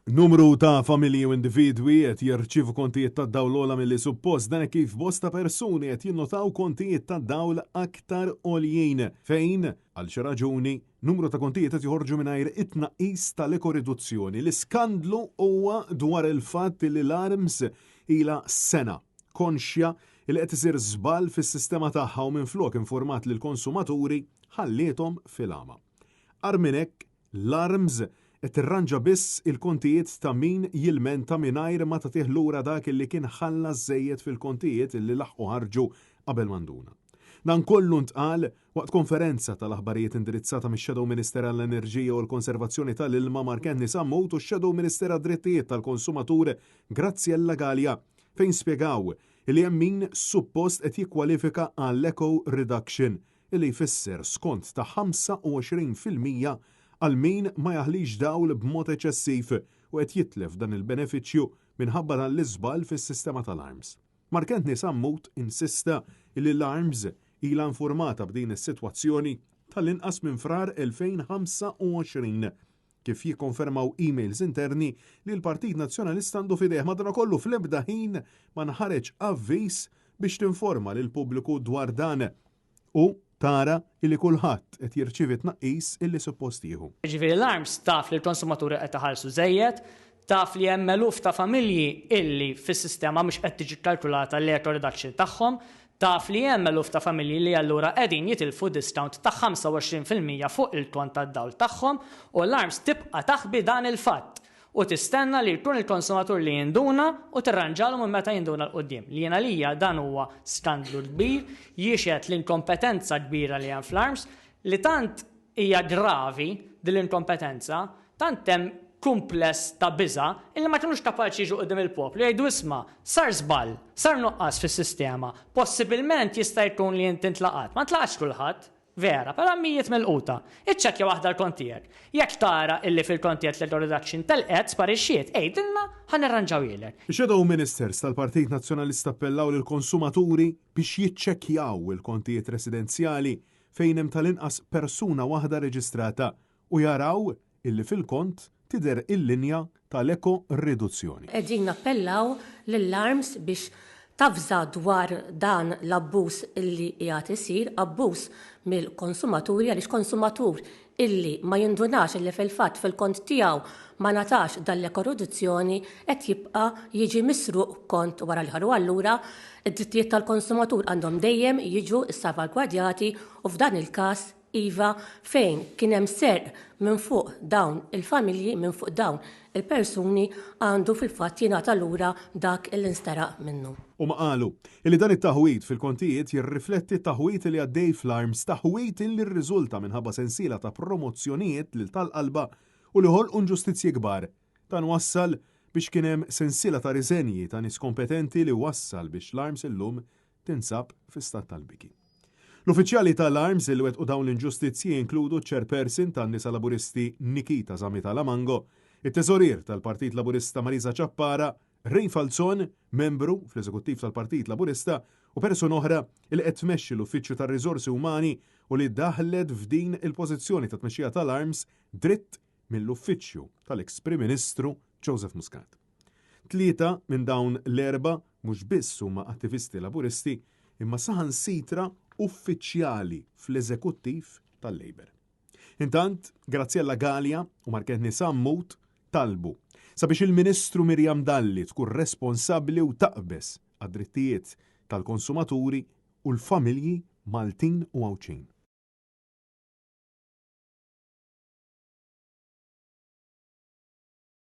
Numru ta' familji u individwi qed jirċievu kontijiet tad-dawl ogħla milli suppost dan hekk kif bosta persuni qed jinnotaw kontijiet tad-dawl aktar għoljin fejn, għal xi raġuni, numru ta' kontijiet qed joħorġu mingħajr it-tnaqqis tal-ekoriduzzjoni. L-iskandlu huwa dwar il-fatt li l-ARMS ilha sena konxja li qed isir żball fis-sistema tagħha u minflok informat lill-konsumaturi ħalliethom fil-għama. Agħar minn hekk, L-ARMS qed tirranġa biss il-kontijiet ta' min jilmenta mingħajr ma tagħtih lura dak li kien ħallas żejjed fil-kontijiet li laħqu ħarġu qabel ma nduna. Dan kollu ntqal waqt konferenza tal-aħbarijiet indirizzata mix-Shadow Minister għall-Enerġija u l-Konservazzjoni tal-Ilma Mark Anthony Sammut u x-Shadow Minister għad-Drittijiet tal-Konsumatur Graziella Galea fejn spjegaw li hemm min suppost qed jikkwalifika għall-eco reduction li jfisser skont ta' 25% għal min ma jaħlix dawl b'mod eċċessiv u qed jitlef dan il-benefiċċju minħabba dan l-iżball fis-sistema tal-ARMS. Mark Anthony Sammut insista li l-ARMS ilha infurmata b'din is-sitwazzjoni tal-inqas minn Frar 2025, kif jikkonfermaw emails interni li l-Partit Nazzjonalista għandu f'idejh. Madanakollu fl-ebda ħin ma nħareġ avviż biex tinforma lill-pubbliku dwar dan u tara illi kulħadd qed jirċievi t-tnaqqis illi suppost jieħu. Jiġifieri l-ARMS taf li l-konsumaturi qed iħallsu żejjed, taf li hemm eluf ta' familji illi fis-sistema mhux qed tiġi kkalkulata l-eco reduction tagħhom, Taf li hemm eluf ta' familji li allura qegħdin jitilfu discount ta' 25% fuq il-kont tad-dawl tagħhom u l-ARMS tibqa' taħbi dan il-fatt u tistenna li jkun il-konsumatur li jinduna u tirranġalu minn meta jinduna 'l quddiem. Li jien għalija dan huwa skandlu kbir, jixhed l-inkompetenza kbira li hemm fl-ARMS li tant Hija gravi din l-inkompetenza, tant hemm kumpless ta' biża' illi ma kinux kapaċi jiġu quddiem il-poplu jgħidu isma' sar żball, sar nuqqas fis-sistema, possibilment jista' jkun li inti ntlaqat. Ma ntlaqatx kulħadd, vera, però hemm mijiet milquta. Iċċekkja waħda l-kont tiegħek. Jekk tara illi fil-kont tiegħek l-error reduction telqet, sparixxiet, għidilna ħa nirranġawhielek. Ix-Shadow Ministers tal-Partit Nazzjonalista appellaw lill-konsumaturi biex jiċċekkjaw il-kontijiet residenzjali fejn hemm tal-inqas persuna waħda reġistrata u jaraw illi fil-kont tidher il-linja tal-eko-riduzzjoni. Qegħdin nappellaw lill-ARMS biex tavża dwar dan l-abbuż illi qiegħed isir, abbuż mill-konsumaturi għaliex konsumatur illi ma jindunax illi fil-fatt fil-kont tiegħu ma ngħatax dan l-ekoriduzzjoni qed jibqa' jiġi misruq kont wara l-ieħor u allura d-drittijiet tal-konsumatur għandhom dejjem jiġu ssalvagwardjati u f'dan il-każ iva fejn kien hemm serq minn fuq dawn il-familji, minn fuq dawn il-persuni għandu fil-fatt jingħata lura dak illi nsteraq minnu. Huma qalu illi dan it-taħwid fil-kontijiet jirrifletti t-taħwid li għaddej fl-ARMS, taħwid illi rriżulta minħabba sensiela ta' promozzjonijiet lil tal-qalba u li ħolqu inġustizzji kbar. Dan wassal biex kien hemm sensiela ta' riżenji ta' nies kompetenti li wassal biex l-ARMS illum tinsab fi stat tal-biki. L-uffiċjali tal-ARMS li wettqu dawn l-inġustizzji jinkludu ċ-Chairperson tan-Nisa Laburisti Nikita Zammit Alamango, it-Teżorier tal-Partit Laburista Marisa Ciappara, Ray Falzon, membru fl-Eżekuttiv tal-Partit Laburista, u persuna oħra li qed tmexxi l-Uffiċċju tar-Riżorsi Umani u li daħlet f'din il-pożizzjoni ta' tmexxija tal-ARMS dritt mill-uffiċċju tal-eks Prim Ministru Joseph Muscat. Tlieta minn dawn l-erbgħa mhux biss huma attivisti Laburisti imma saħansitra uffiċjali fl-eżekuttiv tal-Labour. Intant, Graziella Galea u Mark Anthony Sammut talbu sabiex il-Ministru Miriam Dalli tkun responsabbli u taqbeż għad-drittijiet tal-konsumaturi u l-familji Maltin u Għawdxin.